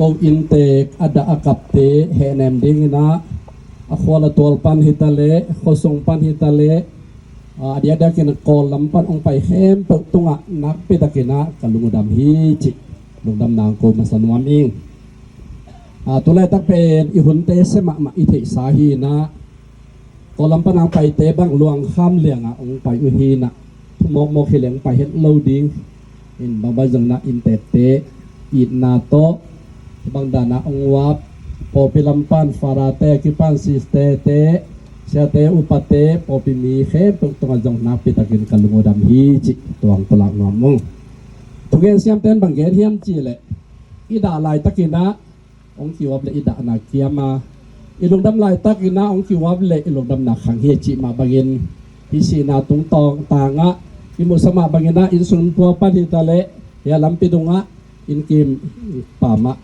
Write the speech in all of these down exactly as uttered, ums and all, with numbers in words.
Ko inntek a dah a kapte hehnem dingin ah, a khua a tual pan hi ta leh, khuasung pan hi ta leh, a diakdiakin Kawl lam pan hong pai khempeuh tungah nakpitakin ah ka lungdam hi cih lungdamna ko masa nuam ing. A, tu laitak pen i hunte sia mahmah i theihsa hi in ah, Kawl lam pan a paite bang luang kham liangah hong pai uh hi in ah, thu mawkmawk hi leh hong pai het lo ding. In bangbang zong in ah inntekte itna tawh, bang dan ah hong uap, pawlpi lam pan fatherte a kipan sisterte, siate upate, pawlpi mi khempeuh tungah zong nakpitakin ka lungdam hi cih tua hong pulak nuam ung. Thugen siamte in bang gen hiam cih leh, i dah laitakin ah hong kiuap leh i dahna kiam a, i lungdam laitakin ah hong kiuap leh i lungdamna khang hi cih mah bangin, hih sihna tungtawn tangah i muhsa mah bangin ah, inn sung pua pan hi ta leh, hia lampi dungah, inn kim pam ah,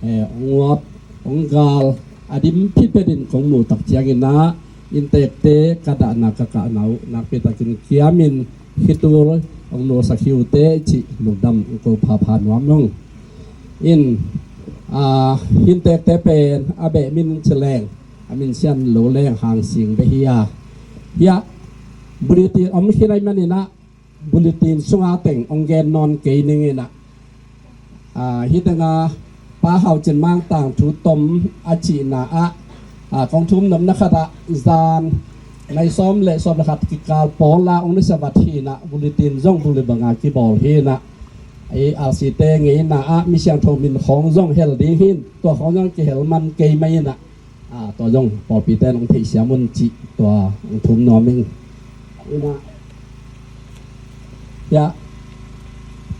eh, hong uap, hong gal, a dim phitphet in kong muh tak ciangin ah, inntekte ka dahna ka kahna uh nakpitakin kiamin, khit tul hong nuasak hi uh teh cih lungdam ko phapha nuam ung. In, a, inntekte pen a beh min ci leng, a minsiat lo leng hang sing beh hi a. Hia, bulletin om khin ahih manin ah, bulletin sunga teng hong gen nawn kei ning in ah. A, hih tengah Pa Hau Cin Mang tangthu tom a cihna ah, a, kong thum nopna khat ah, zan nai sawm leh sawm leh khat kikal pawl ah hong nusia vat hi in ah, bulletin zong bulletin banga kibawl hi in ah, ei, a, site ngeina ah mi siangtho min khawng zong hel ding hi in, tua khawng zong kihel man kei mai in ah, a, tua zong pawlpite in hong theihsiam un cih tua hong thum nuam ing. In ah, hia,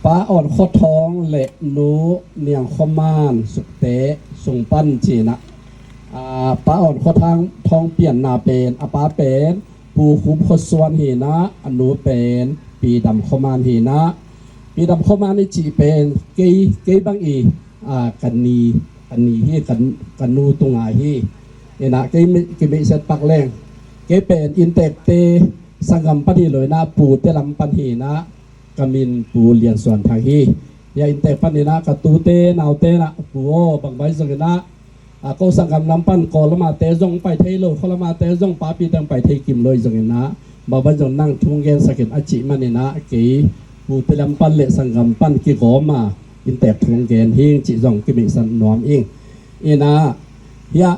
Pa Awn Khua Thawng leh Nu Niang Khua Man Sukte sung pan ci in ah, a, Pa Awn Khua Thawng, Thawng pianna pen, a pa pen Pu Khup Khua Suan hi in ah, a nu pen Pi Dam Khua Man hi in ah, Pi Dam Khua Man i cih pen kei, kei bang i, a, ka ni, ka ni hi, ka, ka nu tunga hi. In ah kei mi, kimeihset pak leng, kei pen inntekte sanggam pan hi lo in ah, pute lam pan hi in ah, ka min Pu Lian Suan Thang hi. Hia, inntek pan in ah ka tute naute in ah, Pu aw, bangbang zong in ah, a, ko sanggam lam pan Kawl lam a te zong pai thei lo, khua lam a te zong papite hong pai thei kim lo hi zong in ah, bangbang zong nang thu hong gensak in a cih manin ah, kei pute lam pan leh sanggam pan kigawm a, inntek thu hong gen hi ing cih zong kimeihsak nuam ing. In ah, hia,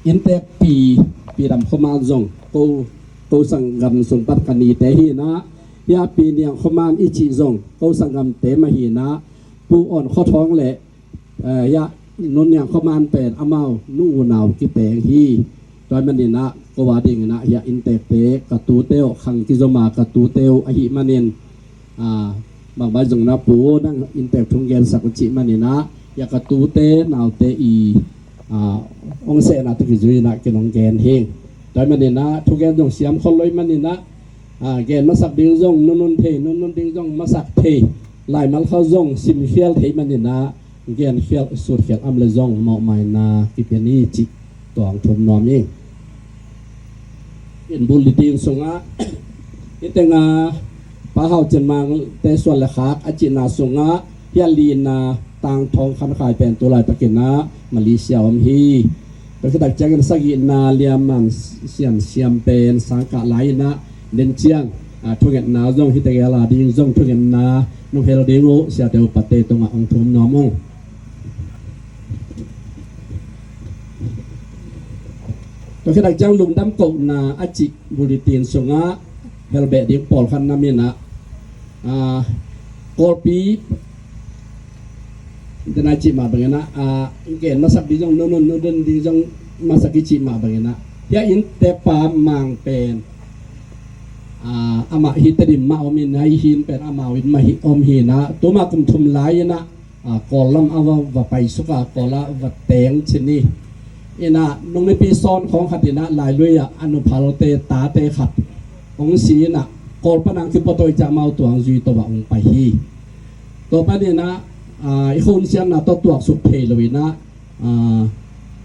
inntek Pi, Pi Dam Khua Man zong ko, ko sanggam sung pan ka nite hi in ah, hia, Pi Niang Khua Man i cih zong ko sanggamte mah hi in ah, Pu Awn Khua Thawng leh, eh, hia, Nu Niang Khua Man pen amau nu unau kiteng hi. Tua ahih manin ah, ko a dingin ah, hia, inntekte ka tute uh, khang kizom a ka tute uh ahih manin, a, bangbang zong in ah Pu nang inntek thu hong gensak un cih manin ah, hia, ka tute naute i, a, hong sehna tawh kizui in ah ken hong gen hi. Tua ahih manin ah thugen zong siam khol lo ahih manin ah, a, gen masak ding zong nunnun thei, nunnun ding zong masak thei, laimal kha zong simkhial thei manin ah, genkhial sutkhial om leh zong mawhmaina kipia ni cih tua hong thum nuam ing. In bulletin sungah, hih tengah Pa Hau Cin Mang te suan leh khak a cihna sungah, hia, lina Tang Thawng Khan Khai pen tu laitakin ah Malaysia om hi. Tua khit tak ciangin sagihna Lian Man Sian Siam pen sang kah lai in ah, den ciang, a, thungetna zong, hih tegel a ding zong thungetna nong hel ding uh, siate upate tungah hong thum nuam ung. Tua khit tak ciang lungdam kohna a cih bulletin sungah hel beh ding pawlkhat na min ah, a, Kawlpi, den a i cih mah bangin ah, a, gen masak ding zong, nunnun, nunnun ding zong masak i cih mah bangin ah, hia, inntek Pa Mang pen, a, amah hi Tedim mah om in ah, hih inn pen amau inn mah hi, om hi in ah, tuma kum thum lai in ah, a, Kawl lam a va, va paisuk a, Kawl ah va teng ci ni. In ah, nung nipi sawn khawng khat in ah, Lailui ah a nuphalte tate khat hong si in ah, Kawl pan a hong kipuatawi ciang amau tua hong zui to ah hong pai hi. Tua panin ah, a, i khua hun siamna tawh tuaksuk thei lo in ah, a,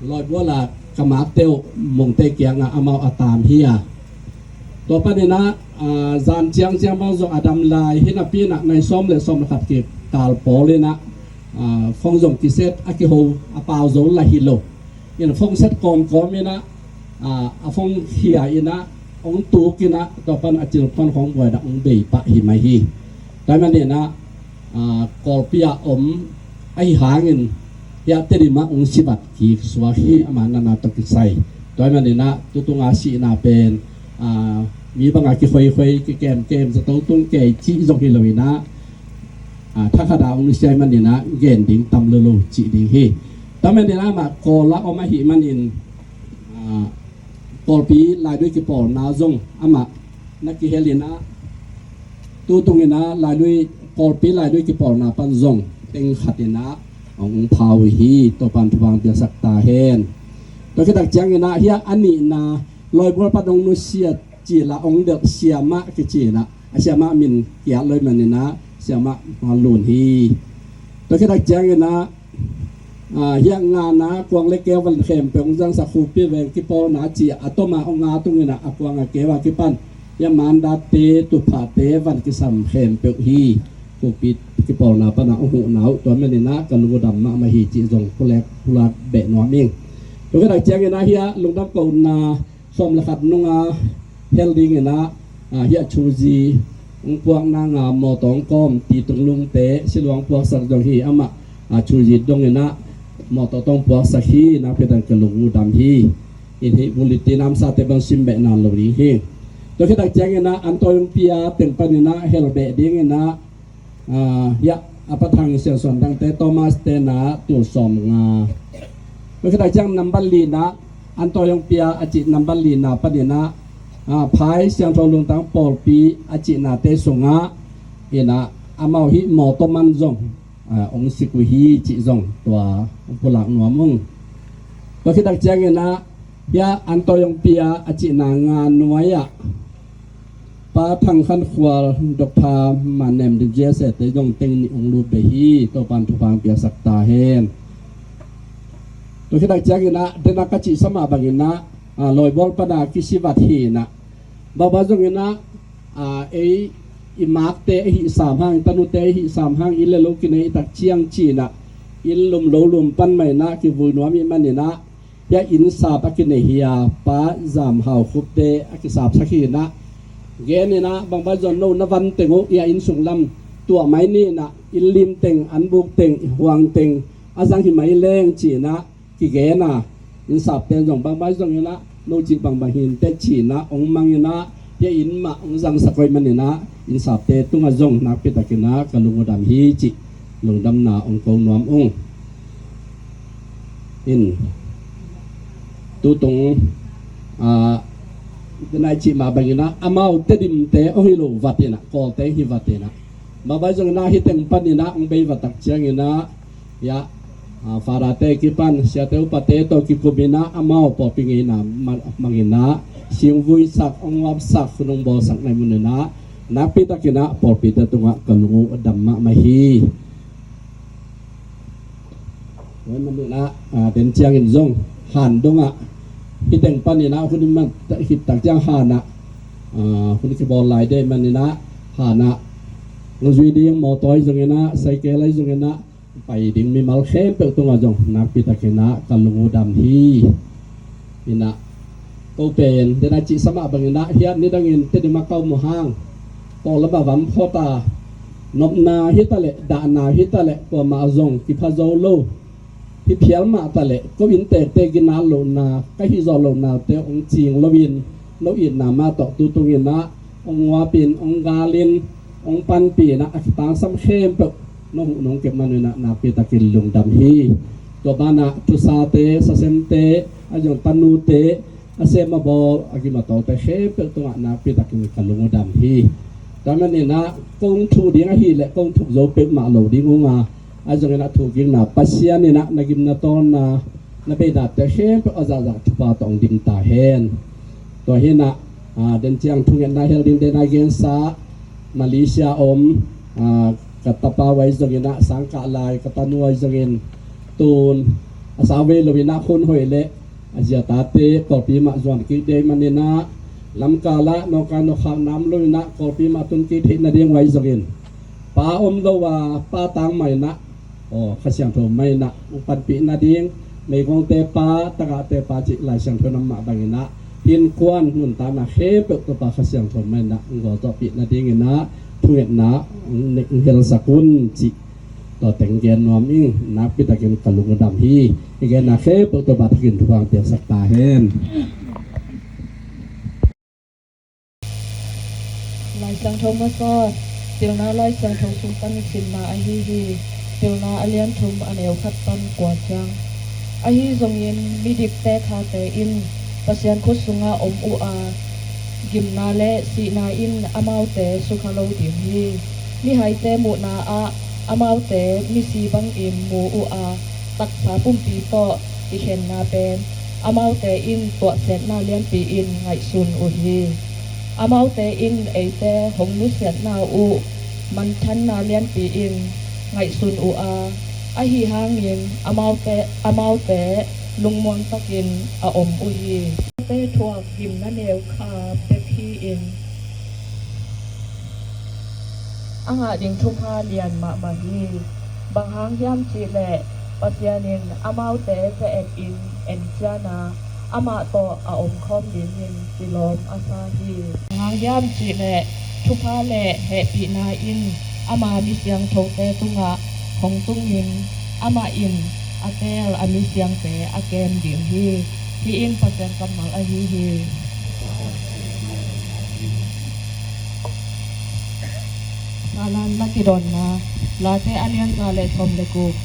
Lawibual a ka makte uh Mongte kiangah amau a taam hi a. Tua panin ah, a, zan ciangciang bang zong a dam lai hi napi in ah, nai sawm leh sawm leh khat kikal pawl in ah, Phone zong kiset a kiho a pau zo la hi lo. In phone set kawmkawm in ah, a phone khia in ah, hong tuk in ah, tua pan a cil pan khawng buai dah hong bei pah hi mai hi. Tua ahih manin ah, Kawlpi ah om ahi hangin hiah Tedim ah hong sivat kik suak hi, ama nana tawh kisai. Tua ahih manin ah tutung a sihna pen mi bang a kikhoikhoi kikemkem zato tung kei cih zong hi lo in ah, thakhat a hong nusia ahih manin ah gen ding tam lolo cih ding hi. Tua ahih manin ah amah Kawl ah om ahih manin Kawlpi lailui kipawlna zong amah na kihel in ah, tutung in ah lailui, Kawlpi lailui kipawlna pan zong teng khat in ah hong pha uh hi. Tua pan thupha hong piaksak ta hen. Tua khit tak ciangin ah hiah a nihna Lawibual pan hong nusia cil ah hong delh Siamah kici in ah, a Siamah min kiat lo ahih manin ah Siamah Hmar Lun hi. Tua khit tak ciangin ah hiah ngana kuang le keu van khempeuh hong zangsak, Khukpi veng kipawlna ci a, a tom a hong nga tung in ah a kuang a keu a kipan hiah Mandatte, Tuphahte van kisam khempeuh hi. Khukpi kipawlna pan a hong huhna uh, tua ahih manin ah ka lung uh dam mahmah hi cih zong pulak pulak beh nuam ing. Tua khit tak ciangin ah hiah lungdam kohna sawm le khat nung a hel ding in ah hiah Chuzi hong puakna nga mawtaw hong kawm, Titung Lungte, Siluang puaksak zong hi, amah Chuzi dong in ah mawtaw tawh hong puaksak hi. Nakpi takin ka lung uh dam hi. In hih bulletin a om sate bang sim beh nawn lo ding hi. Tua khit tak ciangin ah An Tawi Hong Pia teng pan in ah hel beh ding in ah hiah a Pa Thang, Sian Suan Dangte, Thomas te in ah tul sawm nga. Tua khit tak ciang number li in ah, An Tawi Hong Pia a cih number li na pan in ah Phai Siangtho Lungtang Pawlpi a cihnate sungah in ah amau hih mawtaw man zong hong sik uh hi cih zong tua hong pulak nuam ung. Tua khit tak ciangin ah hiah An Tawi Hong Pia a cihna nga nuai ah Pa Thang Khan Khual, Doctor Manem Dim J S A te zong teng nih hong lut beh hi. Tua pan thupha hong piaksak ta hen. Tua khit tak ciangin ah den a ka cihsa mah bangin ah Lawibual pan a kisivat hi in ah, baba zongin ah ei i makte a hih sam hang, i tanute a hih sam hang, inn le lo kinei tak ciang ci in ah inn lum lo lum pan mah in ah kivui nuam ahih manin ah hiah innsap a kinei hi a, Pa Zam Hau Khupte a kisapsak hi in ah, gen in ah bangbang zong no na van teng uh hiah inn sung lam tuah mai ni in ah, inn lim teng, an buk teng, huang teng a zang hi mai leng ci in ah kigen a, innsapte in zong bangbang zongin ah no cih bangbang hi inteh ci in ah hong mang in ah hiah inn mah hong zangsak uh ahih manin ah innsapte tungah zong nakpi takin ah ka lung uh dam hi cih lungdamna hong ko nuam ung. In tutung a, den a i cih mah bangin ah amau Tedimte aw hi lo vat in ah, Kawlte hi vat in ah, mah bai zongin ah hih teng pan in ah hong bei vat tak ciangin ah hiah Father-te kipan, siate upate tawh kikum in ah amau pawlpi ngeina mangin ah singvui sak, hong uap sak, hun hong bawl sak na hih manin ah nakpi takin ah pawlpite tungah ka lung uh a dam mahmah hi. Tua ahih manin ah den ciangin zong Han dongah hih teng panin ah hun i man hih tak ciang Han ah hun kibawl lai ding ahih manin ah Han ah hong zui ding mawtaw ahi zongin ah, cycle ahi zongin ah pai ding mimal khempeuh tungah zong nakpi takin ah ka lung uh dam hi. In ah ko pen den a i cihsa mah bangin ah hiah nidangin Tedim ah ka om uh hang, Kawllam ah vam phot a, nopna hi ta leh, dahna hi ta leh, kuamah zong kipha zo lo, hih phial mah ta leh ko inntekte ginat lohna, ka hih zawh lohnate hong cing loin, no itna mah tawh tutungin ah hong uapin, hong galin, hong panpih in ah a kitangsam khempeuh no huh nong kep man uh in ah nakpi takin lungdam hi. Tua banah thusate, sasemte, a zong tanute, a sem a bawl, a gim a tawlte khempeuh tungah nakpi takin ka lung uh dam hi. Tua manin ah kong thuh ding ahih leh kong thuh zo peuhmah lo ding ung a, a zongin ah thuhkikna Pasian in ah na gim na tawlna, na beidapte khempeuh a zahzah thupha tawh hong dim ta hen. Tua hi in ah den ciang thungetna hel ding den a i gensa, Malaysia om ka tapa uh ahi zongin ah sang kah lai, ka tanu uh ahi zongin tun a sau vei lo in ah hun hoih leh a ziatate pawlpi mah zuan kik ding ahih manin ah lamkal ah nawngkai nawkkhak nam lo in ah pawlpi mah tun kik theih nading uh ahi zongin, pa om lo a pa tang mah in ah Aw, Kha Siangtho mah in ah hong panpih nading, meigongte pa, tagahte pa cih Lai Siangtho na mah bangin ah, innkuan nuntakna khempeuh Topa Kha Siangtho mah in ah hong gawh zawhpih nadingin ah thungetna hong ne-, hong helsak un cih tua teng gen nuam ing. Nakpi takin ka lung a dam hi. I genna khempeuh Topa thakin thupha hong piaksak ta hen. Lai Siangtho masa, Pilna Lai Siangtho sung pan i simna ahi hi. Pilna a lian thum, a neu khat pan kua ciang. Ahi zongin midikte khate in Pasian khut sungah om uh a, gimna le sihna in amaute sukha lo ding hi. Mihaite muhna ah amaute misi bangin mu uh a, taksa pumpi tawh kikhenna pen amaute in tuahsiatna lianpi in ngaihsun uh hi. Amaute in eite hong nusiatna uh manthanna lianpi in ngaihsun uh a, ahi hangin amaute, amaute lungmuang takin a om uh hi. Amaute thuak gimna neu kha bek hi-in a ngah ding thupha lian mahmah hi. Bang hang hiam cih leh Pasian in amaute ze-etin encian a, amah tawh a omkhawm dingin kilawm a sa hi. Bang hang hiam cih leh thupha le hehpihna in ama mi siangthote tungah hong tungin, amah in a teel a mi siangte a kem ding hi. Hih in Pasian kammal ahi hi. Salan na kidawnna, Late a lian za le sawm le guk,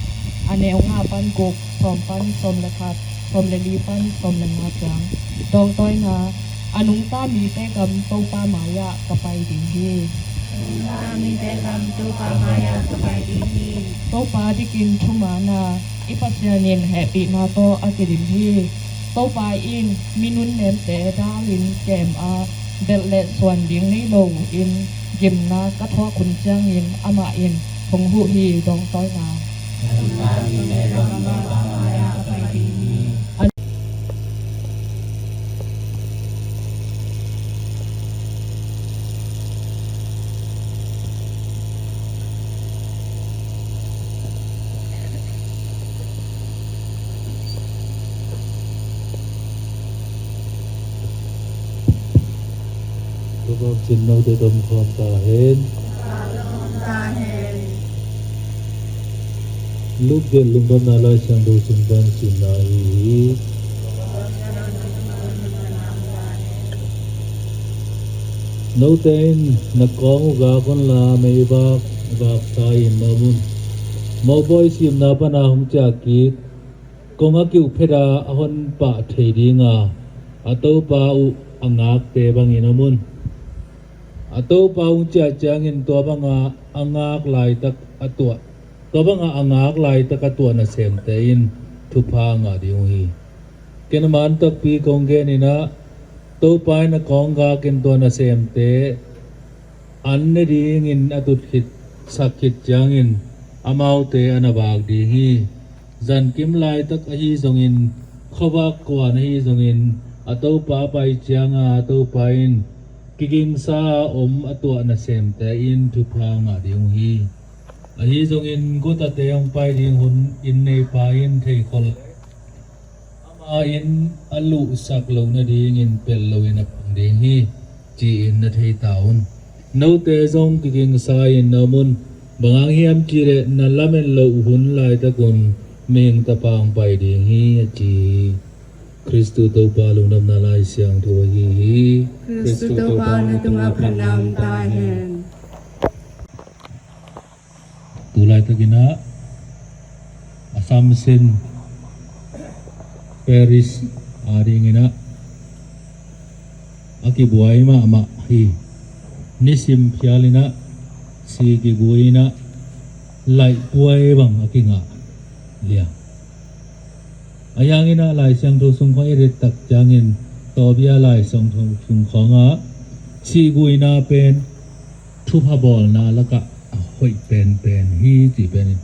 a neu nga pan guk, sawm pan sawm le khat, sawm le li pan sawm le nga ciang. Dawngtawina, a nungta mite gam Topa mai-ah ka pai ding hi. Nungta mite gam Topa mai-ah ka pai ding hi. Topa dikin thumanna, i Pasian in hehpihna tawh a kidim hi. Topa in mi nunnemte dalin kem a, belh le suan ding nei loin gimna ka thuak hun ciangin amah in hong huh hi. Dawngtawina. Tua bang cin note tawh om khawm ta hen. Luke gelh Lungdamna Lai Siangtho sung pan simna ahi hi. Note in na kawng uh gak un la, meivak vaksa in na om un. Mopawi simna pana hong ciah kik, kong a kiuh phet a a hon pah thei dinga a topa uh a ngakte bangin om un. A topa hong ciah ciangin tua banga a ngak laitak a tuah, tua banga a ngak laitak a tuah nasemte in thupha ngah ding uh hi. Ken a man takpi kong genin ah, Topa in a kawng gakin tua nasemte an ne dingin a tut khit, sak khit ciangin amaute a na vak ding hi. Zankim laitak ahi zongin, khuavak kuan ahi zongin, a topa pai cianga a topa in kigingsa a om a tuah nasemte in thupha ngah ding uh hi. Ahi zongin gutate hong pai ding hun inn neipa in theikhol ama inn a luhsak loh nadingin pel loin a pang ding hi, ci-in na thei ta un. Note zong kigingsa in na om un. Bang hang hiam cihleh na lamen loh hun laitakun mihing tapa hong pai ding hi, a ci hi. Khristu Topa Lungdamna Lai Siangtho ahi hi. Khristu Topa na tungah phatna om ta hen. Tu laitakin ah Assumption Parish adingin ah a kibuai mahmah hi. Nisim phialin ah, si kigui in ah, laihpuai bang a kingah liang. A hiangin ah Lai Siangtho sung khawng i ret tak ciangin, Tobia Lai Siangtho sung khawngah sihguina pen thupha bawlna lakah a hoih penpen hi cih pen in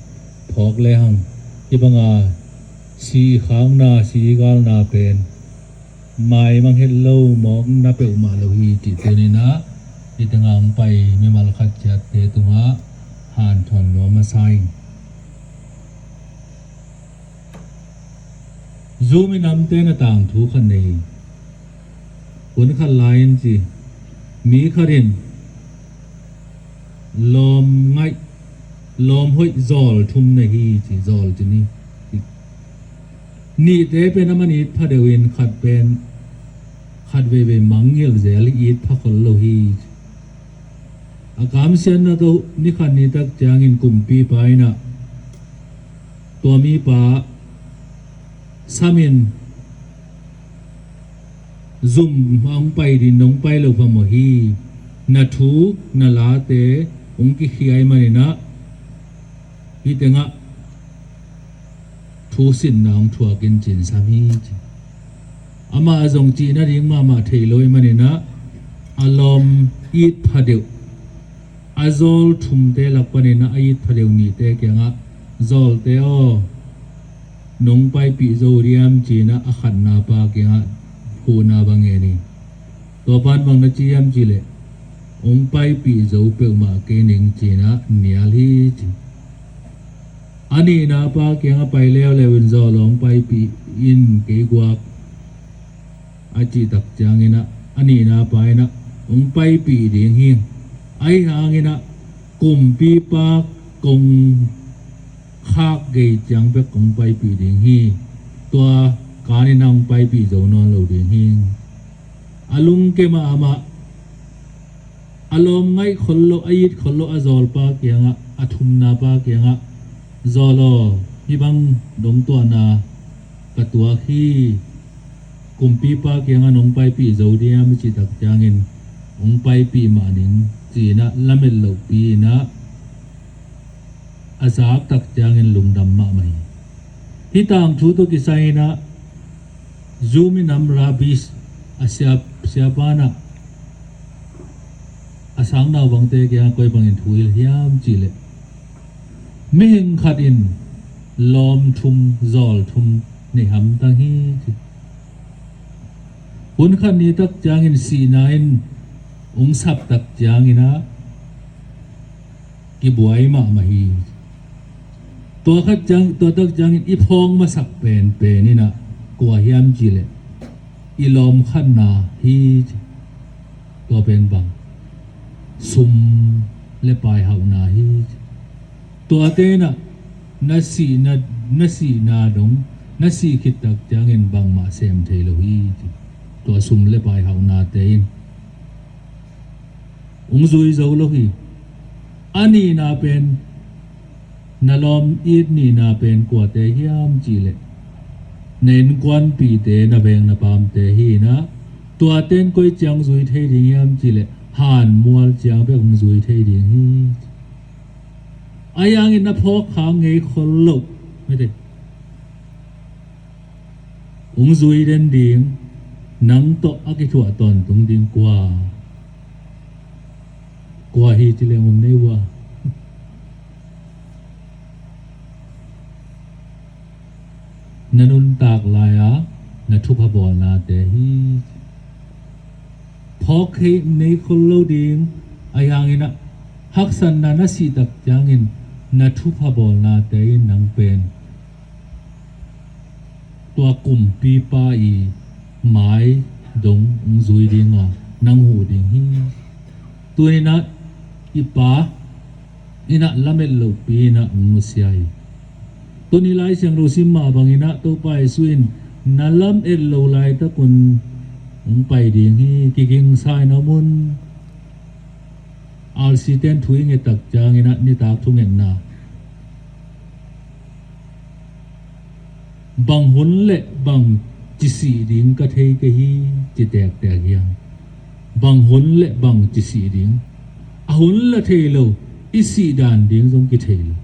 phawk lehang, hih banga si i khakna, si i galna pen maimang het lo, mawkna peuhmah lo hi cih tuninah hih tengah hong pai mimal khat ciatte tungah hanthawn nuam masa ing. Zu minamte na tangthu khat nei hi. Hun khat lai in ci, mi khat in lawm ngaih, lawm hoih zawl thum nei hi ci, zawl ci ni. Nihte pen a man it pha deuh in khat pen khat veivei mangngilh zel hi, it pha khol lo hi. A kamsiatna tawh ni khat ni tak ciangin kumpipa in ah tua mipa samin zum a hong pai ding nong pai lo phamawh hi. Na thu na late hong kikhia ahih manin ah hih tengah thu sinna hong thuak in ci-in sam hi ci. Amah zong cih nading mahmah thei lo ahih manin ah a lawm it pha deuh, a zawl thumte lak panin ah a it pha deuh nihte kiangah, zawlte aw, nong paipih zo diam ci-in ah a khatna pa kiangah huhna va ngen hi. Tua pan bang na ci hiam cih leh, hong paipih zo peuhmah kei ning ci-in ah nial hi ci. A nihna pa kiangah pai leuleu in, zawl aw, hong paipih in kei guak, a cih tak ciangin ah a nihna pa in ah hong paipih ding hi. Ahih hangin ah kumpipa kong khak gei ciang bek kong paipih ding hi. Tua kanin ah hong paipih zo nawn lo ding hi. A lungke mahmah, a lawm ngaih khol loh, a it khol loh a zawlpa kiangah, a thumna pa kiangah, zawl aw, hih bang dong tuahna ka tuak hi. Kumpipa kiangah nong paipih zo diam i cih tak ciangin hong paipih mah ning ci-in ah lamet lohpi in ah a zak tak ciangin lungdam mahmah hi. Hih tangthu tawh kisai in ah Zu minam rabbi a siap, siapa in ah a sang naupangte kiangah koi bangin thu hilh hiam cih leh, mihing khat in lawm thum zawl thum nei hamtang hi ci. Hun khat ni tak ciangin sihna in hong sap tak ciangin ah kibuai mahmah hi. Tua khat ciang, tua tak ciangin i phawk masak penpen in ah kua hiam cih leh i lawm khatna hi ci. Tua pen bang, sum le pai hauhna hi ci. Tuate in ah na sihna, na sihna dong, na sih khit tak ciangin bangmah sem thei lo hi ci. Tua sum le pai hauhnate in hong zui zo lo hi. A nihna pen, na lawm it nihna pen kuate hiam cih leh, na innkuanpihte, na veng na paamte hi in ah, tuate in koi ciang zui thei ding hiam cih leh, han mual ciang bek hong zui thei ding hi. Ahih hangin na phawk khak ngei khol loh, mete, hong zui den ding, nang tawh a kithuah tawntung ding kua, kua hi ci leng om nei uh a. Na nuntak lai-a na thupha bawlnate hi. Phawk khak ngei khol lo ding, ahih hangin ah haksatna na sih tak ciangin na thupha bawlnate in nang pen tua kumpipa i mai dong hong zui ding a, nang huh ding hi. Tuni in ah i Pa in ah lamet lohpi in ah hong nusia hi. Tuni Lai Siangtho sim mah bangin ah Topa Jesuh in na lamet loh laitak un hong pai ding hi, kigingsa in om un. R C ten thu i nget tak ciangin ah nitak thungetna, bang hun le bang ci sih ding ka thei kei hi, ci tektek hi hang. Bang hun le bang ci sih ding, a hun la thei lo, i sih dan ding zong kithei lo.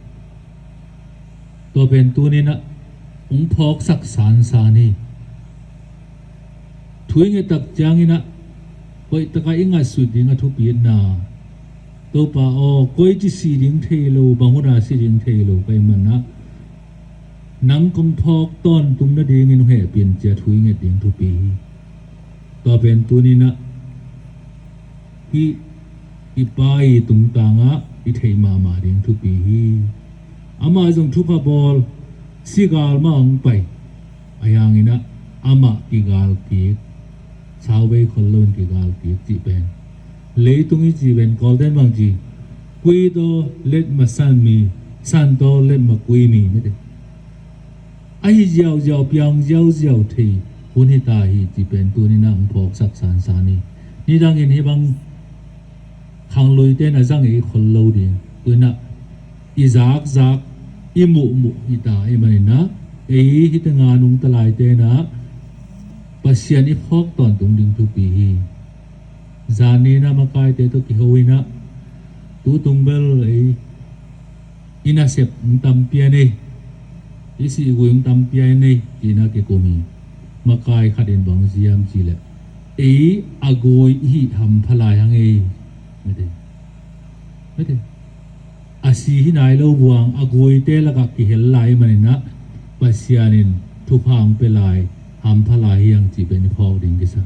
Tua pen tuni in ah hong phawksak sansan hi. Thu i nget tak ciangin ah hoih takin i ngaihsut ding a thupitna, Topa aw, koi ci sih ding thei lo, bang hun a sih ding thei lo ka hih manin ah nang kong phawk tawntung nadingin hong hehpih in ci-a thu i nget ding thupi hi. Tua pen tuni in ah hih i Pa i tungtangah i theih mahmah ding thupi hi. Amah zong thupha bawl, si gal mah hong pai, Ahi hangin ah amah kigal kik, sauvei khol loin kigal kik cih pen, leitung i cih pen Kawlte'n bang ci, kuito letma sanmi, santo letma kuimi, mete. Ahi ziauziau, piang ziauziau thei hun hi ta hi cih pen tuni-in ah hong phawksak sansan hi. Nidangin hih bang khangluite'n a zang ei khol lo ding. Tuni-in ah i zakzak, i muhmuh hi ta ahih manin ah, ei hih tengah nungta laite'n ah Pasian i phawk tawntung ding thupi hi. Zan ni-in ah makaite tawh kiho in ah, tutung bel ei i nasep hong tampi a nei, i sihgui hong tampi a nei, ci-in ah kikum hi. Makai khat in bang ci hiam cih leh, ei a gui i hih hampha lai hang ei. Mete. Mete. A si hi nai lo buang, a guite lakah kihel lai manin ah, Pasian in thupha hong pia lai, hampha lai hi hang cih pen i phawk ding kisa.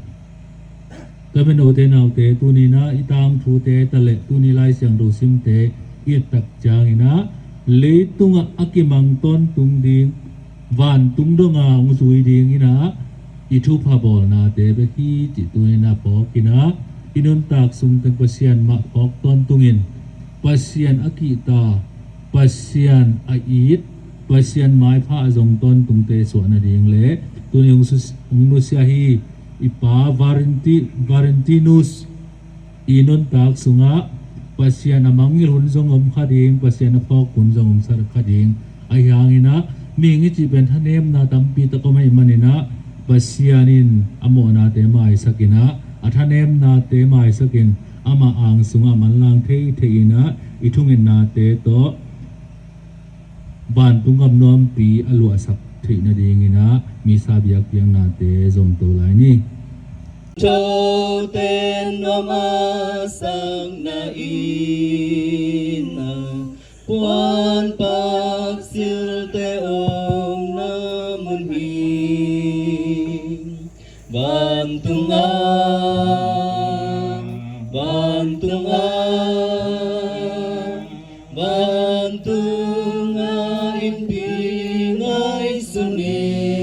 Ka mino te, naute, tuni-in ah i tangthute ta leh tuni Lai Siangtho simte i et tak ciangin ah, leitungah a kimang tawntung ding, vantung donga hong zui dingin ah i thupha bawlnate bek hi cih tuni-in ah phawk in ah, i nuntak sung teng Pasian mah phawk tawntungin, Pasian a kihta, Pasian a it, Pasian maipha a zong tawntungte suah nading leh, tuni hong sus-, hong nusia hi, i pa Valenti-, Valentinus i nuntak sungah Pasian a mangngilh hun zong om kha ding, Pasian a phawk hun zong om sak kha ding. Ahi hangin ah, mihing i cih pen thanemna tampi tak om ahih manin ah, Pasian in a mawhnate maisak in ah, a thanemnate maisak in, amah ang sungah manlang theithei in ah, i thungetnate tawh vantung gam nuampi a luahsak theih nadingin ah, Missa biakpiaknate zomto lai ni. Tote nuam a sakna in ah, puanpak silte omna mun hi. Vantungah, vantungah, vantungah innpi ngaihsun in.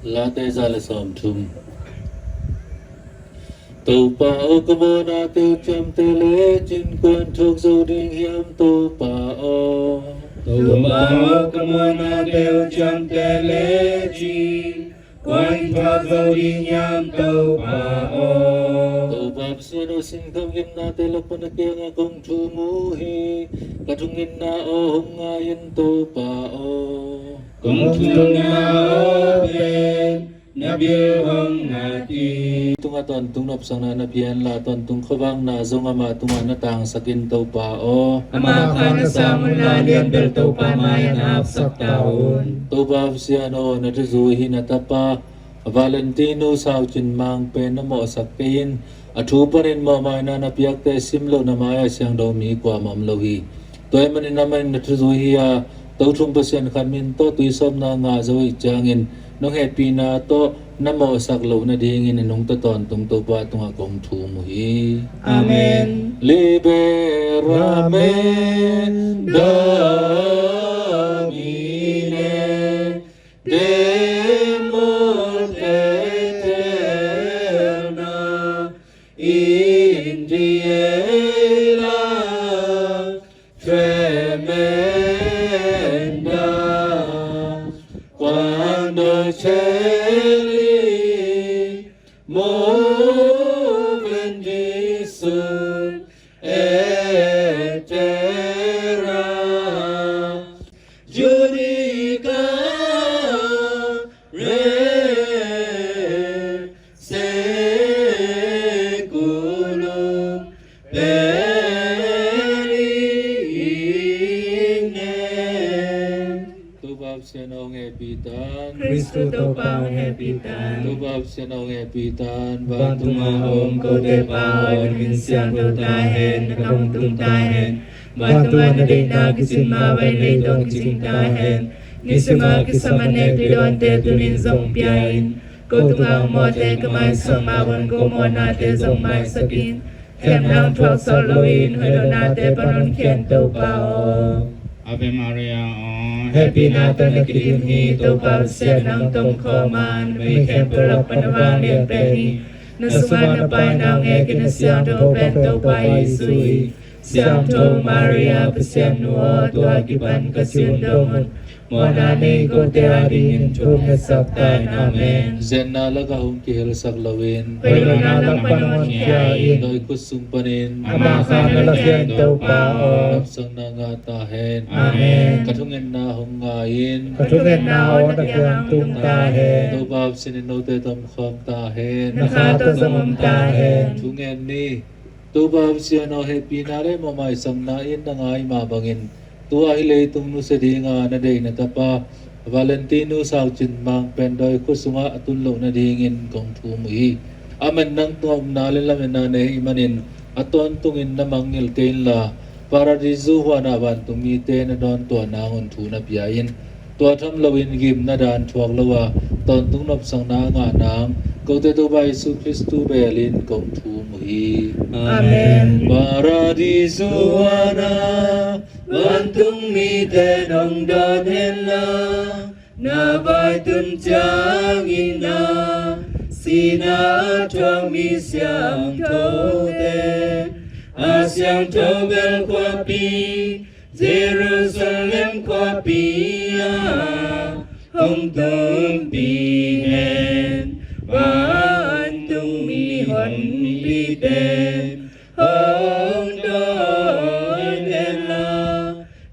Late za le sawmthum. Topa aw, ka mawhnate uh ciamteh lecin, kua'n thuak zo ding hiam, Topa aw? Topa aw, ka mawhnate uh ciamteh lecin, kua'n thuak zo ding hiam, Topa aw? Topa Pasian aw, singtho ginnate lak pan na kiangah kong thum uh hi. Ka thungetna aw hong ngai in, Topa aw. Kong thungetna aw pen na bil hong ngat hi. Tungah tawntung nopsakna na pia inla, tawntung khuavakna zong amah tungah na tangsak in, Topa aw. Amah kha na sang unla, lian bel Topa mai-ah na apsak ta un. Topa Pasian aw, na thuzui hi na tapa Valentino Saucin Mang pen na mawhsak kei in, a thu panin mawhmaina na piakte sim loh na mai-ah siangtho mi kuamah om lo hi. Tua ahih manin amah in na thuzui hi a, Tothum Pasian khat min tawh tuisawpna ngah zo ahih ciangin, nong hehpihna tawh na mawhsak loh nadingin i nungta tawntung Topa tungah kong thum uh hi. Amen. Liberamen Domine, demon eterna in die la tremenda, quando celi movendisum et terra Pasian hong hehpih tan. Khristu Topa hong hehpih tan. Topa Pasian hong hehpih tan. Vantung a om kote Pa aw, na min siangtho ta hen, na gam hong tung ta hen. Vantung a na deihna kicin mah bangin leitung ah kicing ta hen. Nisim a kisam a nek leh dawnte tuni-in zong pia in. Ko tungah mawhte ka maisak mah bangin ko mawhnate zong maisak in. Khemna hong thuaksak loin hoih lohnate pan hong khia in Topa aw. Ave Maria aw. Hehpihna tawh na kidim hi, Topa Pasian nang tong khawm a, na mei khempeuh lak pan na vanglian pen hi. Na sungah na paina hong ekin, a siangtho pen Topa Jesuh hi. Siangtho Maria Pasian nu aw, tua kipan ka ci-un dong un. Mawhna nei kote adingin thu hong ngetsak ta in. Amen. Zenna lakah hong kihelsak loin, hoih loh na lak pan hong khia in. Dawi khut sung panin, ama kha na lakhia in Topa aw. Nopsakna ngah ta hen. Amen. Ka thungetna hong ngai in. Ka thungetna aw na kiang hong tung ta hen. Topa Pasian in note tomkhawm ta hen. Na kha tawh zong om ta hen. Thunget ni. Topa Pasian aw, hehpihna le mawhmaisakna in na ngai mah bangin, tu-a hih leitung nusia dinga na deih na tapa Valentino Sau Cin Mang pen dawi khut sungah a tun loh nadingin kong thum uh hi. Aman nang tungah upna le lametna nei ahih manin, a tawntungin na mangngilh kei inla, Paradiso huanah vantung mite na dawntuah nangun thu na pia in. Tua tham loin gimna dan thuak lo a, tawntung nopsakna a ngah nang, kote Topa Jesu Khristu belin kong thum uh hi. Amen. Paradiso huanah vantung mite nong dawn henla, na vaitun ciangin a sihna a thuak mi siangthote, a siangtho bel khuapi Jerusalem khuapi ah hong tumpih hen. Vantung mihonpite hong dawn henla,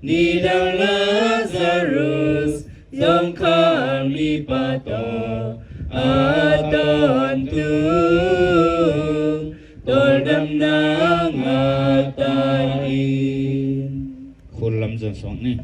nidang Lazarus zong kha mipa tawh a tawntung tawldamna ngah ta in. Khul lam zon sawng ni.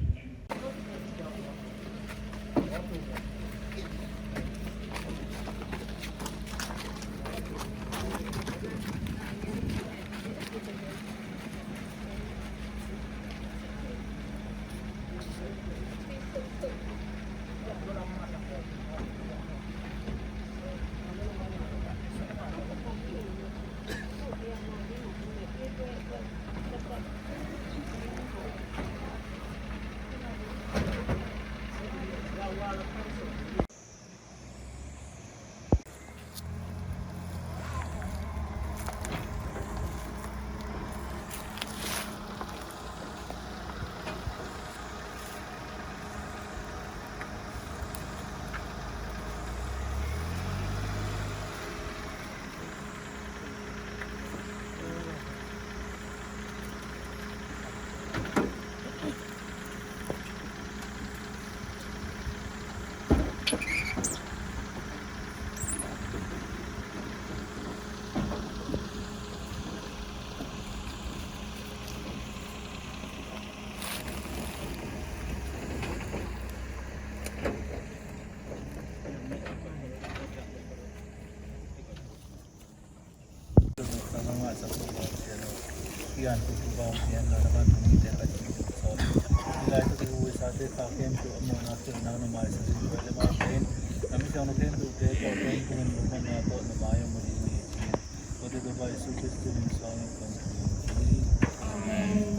Amen.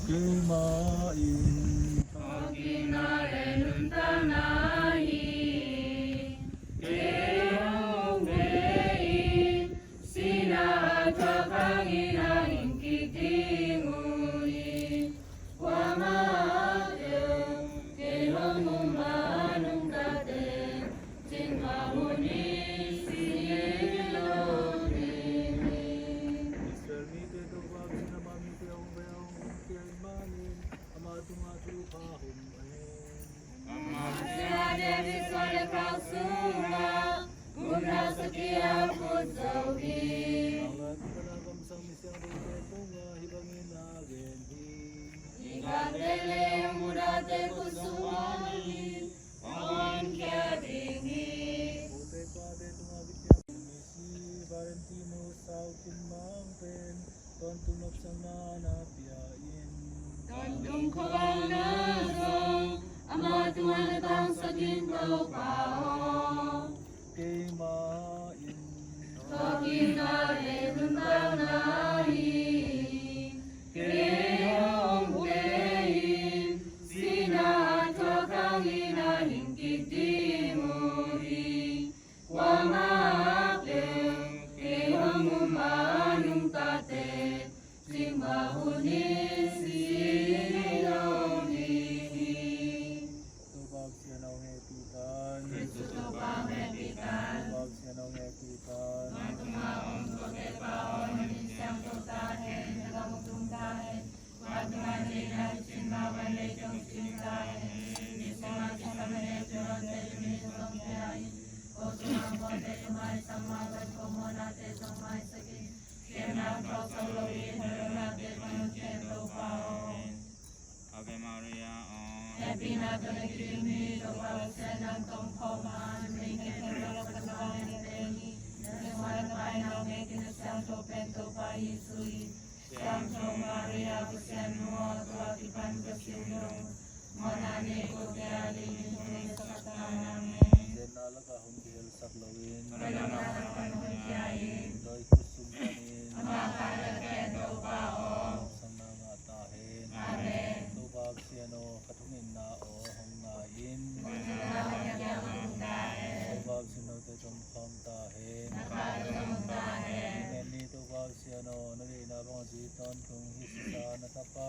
Keimah in thawhkikna le nuntakna hi. Kei hong vei in, sihna a thuak hangin a hing kik ding uh hi. Kuamah Sungah gumna sak hi a, phut zo hi. Amen. Tua bang sang misiang dongte pong a hih bangin a gen hi. Hih gante le hong mudahte khut sung pan hi. Hong honkhia ding hi. Ute pate tungah biakpiak Misi Valentino Sau Cin Mang pen tawntung nopsakna na pia in. Tawntung khuavakna zong ama tungah na tangsak in, Topa aw. Keimah in thawhkikna le nuntakna hi. Kei hong kei in, sihna thuak hangin a hing kik ding uh hi. Kuamah pen kei hong um a nungtate, cingvak hun in si ngei lo ding hi. Topa Pasian hong hehpih ta in. Khristu Topa hong hehpih ta in. Topa Pasian hong hehpih ta in. Vantung a om kote Pa aw, na min siangtho ta hen, na gam tung ta hen. Vantung a om na Gim Cin Mang bang, na min siangtho ta hen. Ni sungah kisam a na it uh, na min sawm pia in. Ko sungah kote tumai sang mah bang, ko muanate zong maisak in. Kemna phawksak loin, na nunate pan ut hen, Topa aw. Ave Maria, aw. Hehpihna tawh na kidim hi, Topa Pasian nang tong khawm a, numei khempeuh lakah na vanglian pen hi. Na sungah na paina hong nekin, na siangtho pen Topa Jesu hi. Siangtho Maria, Pasian nu aw, tua kipan ka sim dong, mawhna nei kote a dingin hong nesak ta in. Amen. Zenna lakah hong kihelsak loin, vanlam ah pan hong khia in. Dawi khut sung panin, ama kha na khia Topa aw, nopsakna ngah ta hen. Amen. Topa Pasian aw, ka thungetna aw hong ngai in. Vantung ah hong kiang hong ta hen. Topa Pasian, note tawh om khawm ta hen. Na kha tawh om ta hen. Amen. Ni Topa Pasian aw, na deihna bang a zui tawntung hih sisa na tapa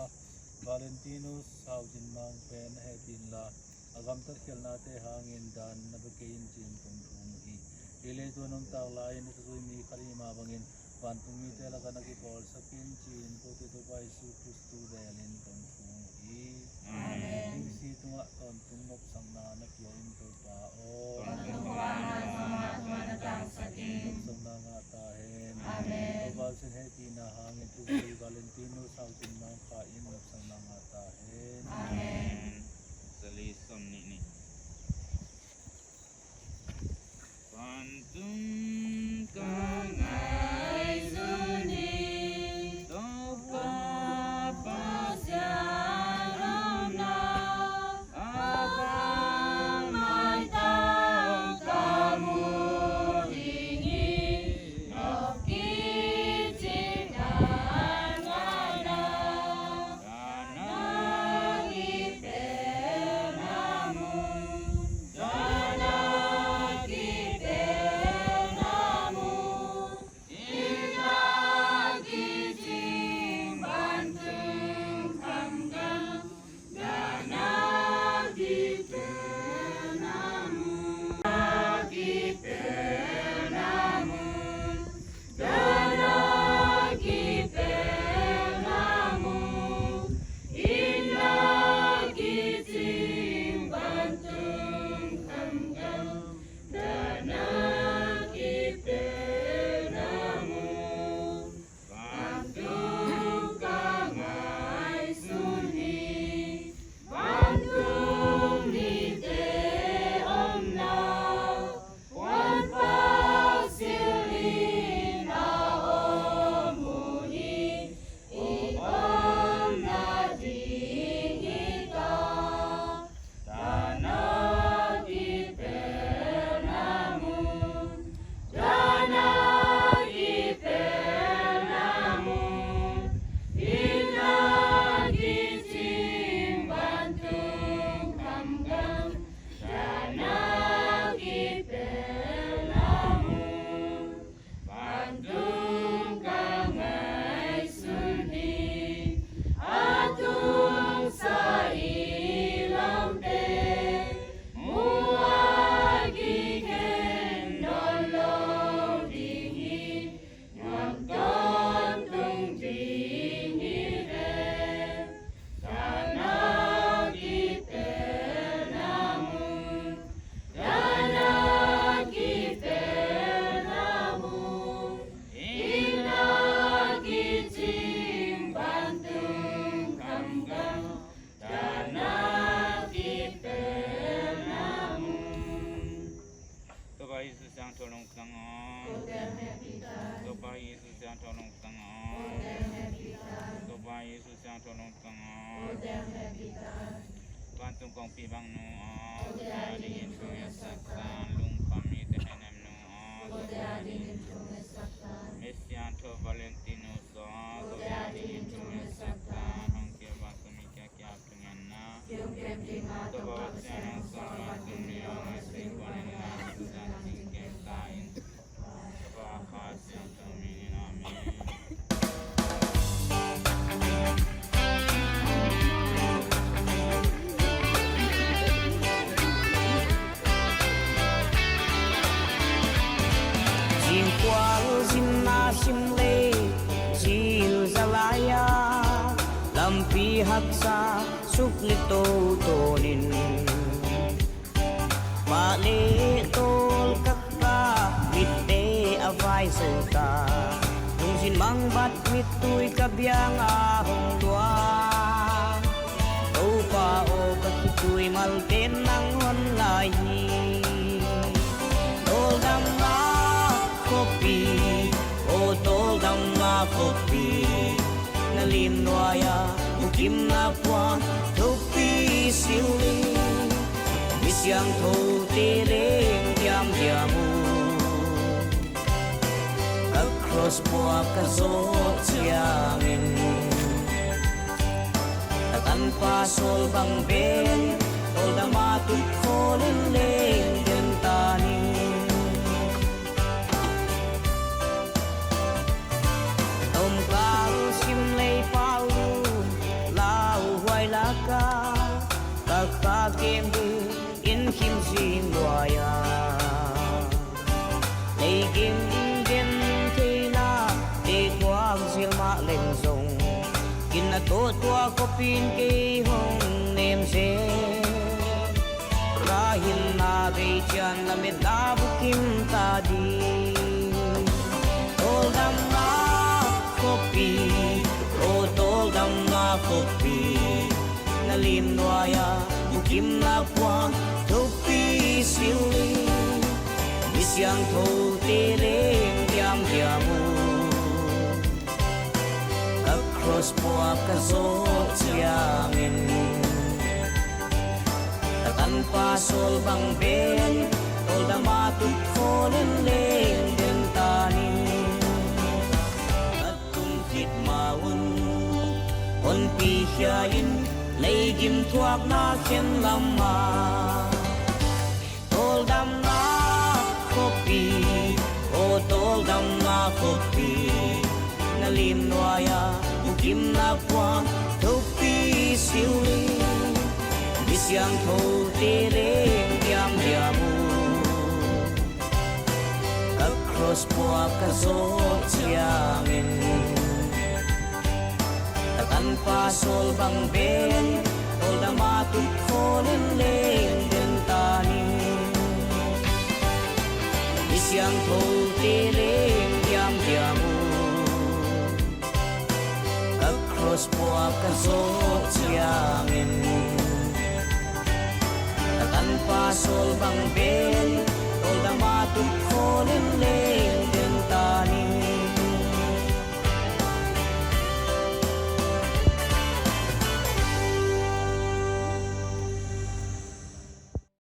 Valentinus Sau Cin Mang pen na hehpih inla, a gamtat khialhnate hangin dan na pia kei in, ci-in kong thum uh hi. Kei le tua nuntak lai-in na thuzui mi khat i hih mah bangin, vantung mite lakah na kipawlsak in, ci-in kote Topa Jesu Khristu bel in kong thum uh hi. Amen. Hih misi tungah tawntung nopsakna na pia in, Topa aw. Tawntung khuavakna zong ama tungah na tangsak in. Nopsakna ngah ta hen. Amen. Topa Pasian hehpihna hangin thuzui Valentinus Sau Cin Mang kha in, nopsakna ngah ta hen. Amen. Sali sawm nih ni. Vantung ka ngaihsun hi, Topa Pasian omna a bang maitam ka mu ding hi. Nop kik cih dan ngaihna Nong tang aw. Vantung kongpi bang nu aw. Kote adingin thu ngetsak tan? Lungkham mite hehnem nu aw. Kote adingin thu ngetsak tan? Misiangtho Valentino sa. Kote adingin thu ngetsak tan? Hong kil vantung mi kiakia thungetna. Kium kem dinga Topa Pasian hong sawl vantung mi aw, ngaising kuan in la, zan ding kem ta in. Zingkual zinna sim lei zil zalai-a, lampi haksa suk le to tawnin, pah le tawl ka kah, mitte a vai zo ta. Lungzin mangbat mittui ka bianga hong luang. Topa aw, ka khitui malte nang hon lai hi. Tawldamna khuapi, aw tawldamna khuapi, na lim nuai-a bukimna puan thupi silh in, mi siangthote leng diamdiam uh. Ka cross puak ka zawh ciangin, ka tanpa sawl bang bel, tawldama tutkhawl in leng den ta ni. Tomkal sim lei pau lauhuai laka, ka kha kem ding in khim zing luai-a, lei gim den theina te tuak zil mah leng zong, kin a tawh tua khuapin kei hong nem zel. Ka hinna bei cian lametna bukim ta ding. Tawldamna khuapi, aw tawldamna khuapi, na lim nuai-a bukimna puan thupi silh in, mi siangthote leng diamdiam uh. Ka cross puak ka zawh ciangin, ka tanpa sawl bang bel, tawldama tutkhawl in leng den ta ni. Ka tung khit ma-un honpi khia in, lei gim thuakna khen lamah, tawldamna khuapi, aw tawldamna khuapi, na lim nuai-a bukimna puan thupi silh in, mi siangthote leng diamdiam uh. Ka cross puak ka zawh ciangin, ka tanpa sawl bang bel, tawldama tutkhawl in leng den ta ni. Mi siangthote leng diamdiam uh. Ka cross puak ka zawh ciangin, ka tanpa sawl bang bel,